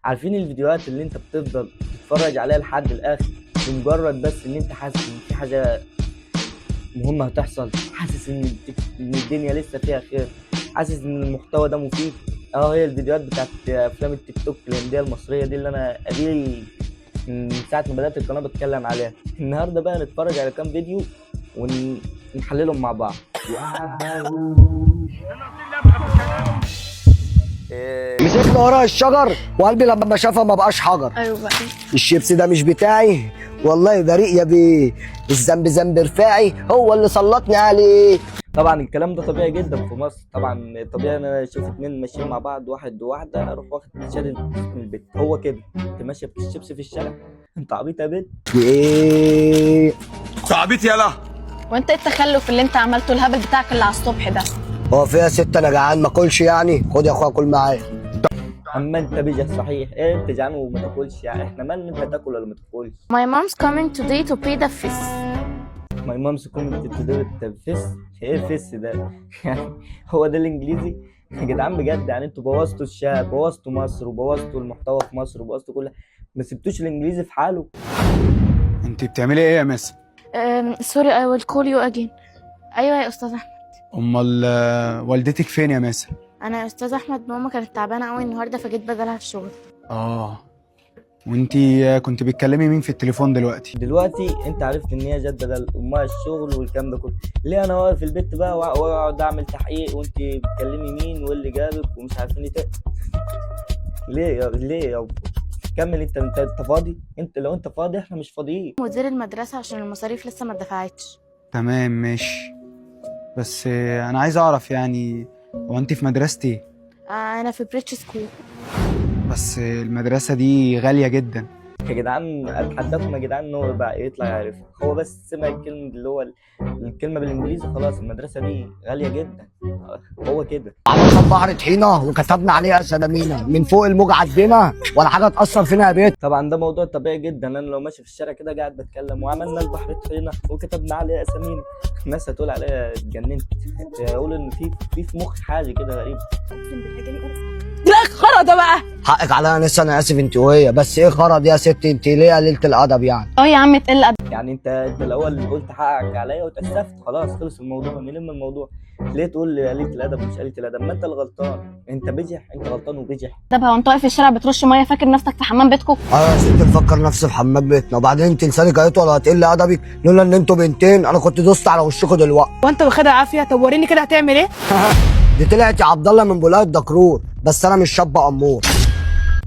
عارفين الفيديوهات اللي انت بتفضل تتفرج عليها لحد الاخر لمجرد بس ان انت حاسس ان في حاجة مهمة هتحصل، حاسس ان الدنيا لسه فيها خير، حاسس ان المحتوى ده مفيد. اه، هي الفيديوهات بتاعت افلام التيك توك الهندية المصرية دي اللي انا اديلي من ساعة ما بدات القناة بتكلم عليها. النهارده بقى نتفرج على كام فيديو ونحللهم مع بعض. إيه؟ مسكنا ورا الشجر وقلبي لما شافها ما بقاش حجر. ايوه بقى. الشيبس ده مش بتاعي والله، بريء يا بيه، الذنب ذنب رفاعي هو اللي سلطني عليه. طبعا الكلام ده طبيعي جدا في مصر. طبعا طبيعي انا اشوف اتنين ماشيين مع بعض، واحد وواحده، اروح واخد شادد من البيت. هو كده انت ماشية بالشيبس في الشارع؟ انت عبيط يا بنت. ايه؟ عبيط يلا. وانت ايه التخلف اللي انت عملته الهبل بتاعك اللي على الصبح ده؟ هو فيها ست؟ انا جعان، ما اكلش يعني؟ خد يا اخويا كل معايا. اما انت بيجح صحيح، ايه انت جعان وما تاكلش؟ يعني احنا مالنا انت تاكل ولا ما تاكلش؟ My mom's coming today to pay the fees. My mom's coming today fees. ايه fees ده؟ يعني هو ده الانجليزي يا جدعان؟ بجد يعني انتوا بوظتوا الشعب، بوظتوا مصر وبوظتوا المحتوى في مصر وبوظتوا كل، ما سبتوش الانجليزي في حاله. انت بتعملي ايه يا مس؟ Sorry، I will call you again. أيوة يا أستاذ أحمد. امال والدتك فين يا مس؟ أنا يا أستاذ أحمد ماما كانت تعبانة أوي النهاردة، فجيت بدلها في الشغل. اه، وانت كنت بتكلمي مين في التليفون دلوقتي؟ دلوقتي انت عرفت ان هي جت بدل امها الشغل والكلام ده كله، ليه انا واقف في البيت بقى واقعد اعمل تحقيق وانت بتكلمي مين واللي جابك ومش عارفين ايه؟ ليه يا كمل انت فاضي؟ انت لو انت فاضي، احنا مش فاضيين. مدير المدرسة عشان المصاريف لسه ما اتدفعتش. تمام ماشي، بس انا عايز اعرف يعني هو انت في مدرستي ايه؟ أنا في British School. بس المدرسة دي غالية جدا. يا جدعان اتحداكم يا جدعان ان هو بقى يطلع يعرف. هو بس سمع الكلمة اللي هو الكلمة بالانجليزي، خلاص، المدرسة دي غالية جدا، هو كده. عملنا البحر طحينه وكتبنا عليها سلامينا، من فوق الموج عدينا ولا حاجة تاثر فينا يا بيت. طبعا ده موضوع طبيعي جدا. انا لو ماشي في الشارع كده قاعد بتكلم وعملنا البحر طحينه وكتبنا عليه اسامينا، الناس هتقول عليا اتجننت، هيقول ان في مخي حاجة كده غريبه. لا خرا ده بقى. حقك عليا يا نسا، انا اسف. انت وهي بس ايه خرا دي يا ستي؟ انت ليه قليله الادب يعني؟ اه يا عم تقل ادب. يعني انت الاول قلت حقك عليا وتاسفت، خلاص خلص الموضوع، نلم الموضوع. ليه تقول لي قليله الادب ومش قليله الادب؟ ما انت اللي غلطان، انت بجح، انت غلطان وبجح. ادبها وانت واقف في الشارع بترش ميه، فاكر نفسك في حمام بيتكو؟ ايوه يا ست، مفكر نفسي في حمام بيتنا. وبعدين انت لسانك هيطول ولا هتقل ادبك؟ لولا ان انتوا بنتين انا كنت دوست على وشكوا دلوقتي. وانت واخدها عافيه؟ طب وريني كده هتعمل ايه؟ دي طلعت يا عبد الله من بولاية دكرور، بس انا مش شاب امور.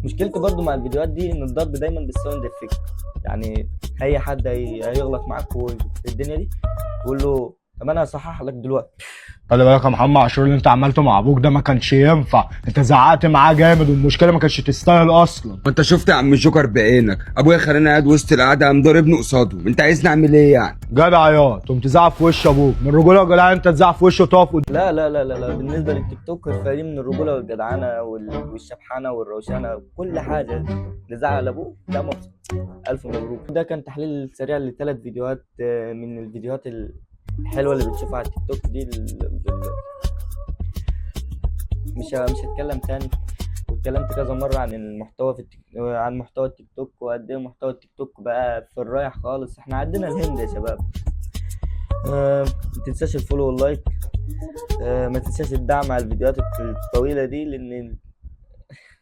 مشكلتي برضو مع الفيديوهات دي ان الضرب دايما بال sound effect. يعني اي حد هيغلط معاك في الدنيا دي تقول له طب انا هصحح لك دلوقتي. خلي بالك يا محمد عاشور، اللي انت عملته مع ابوك ده ما كانش ينفع، انت زعقت معاه جامد والمشكلة ما كانتش تستاهل اصلا. ما انت شفت يا عم الجوكر بعينك، ابويا خلاني قاعد وسط القعدة قام ضاربني قصاده، انت عايزني اعمل ايه يعني؟ جدع يا تقوم تزعق في وش ابوك؟ من رجوله وجدعانه انت تزعق في وشه وتقف قدام؟ لا لا لا لا لا، بالنسبة للتيك توك فدي من الرجولة والجدعنه والشبحانه والروشنه وكل حاجه. اللي زعق لابوه ده مبسوط، الف مبروك. ده كان تحليل سريع لثلاث فيديوهات من الفيديوهات الحلوة اللي بتشوفها على التيك توك دي. مش هتكلم تاني، واتكلمت كذا مرة عن المحتوى في التيك... عن محتوى التيك توك وقد ايه محتوى التيك توك بقى في الرايح خالص. احنا عندنا الهند يا شباب. ما تنساش ال follow وال like، ما تنساش الدعم على الفيديوهات الطويلة دي لان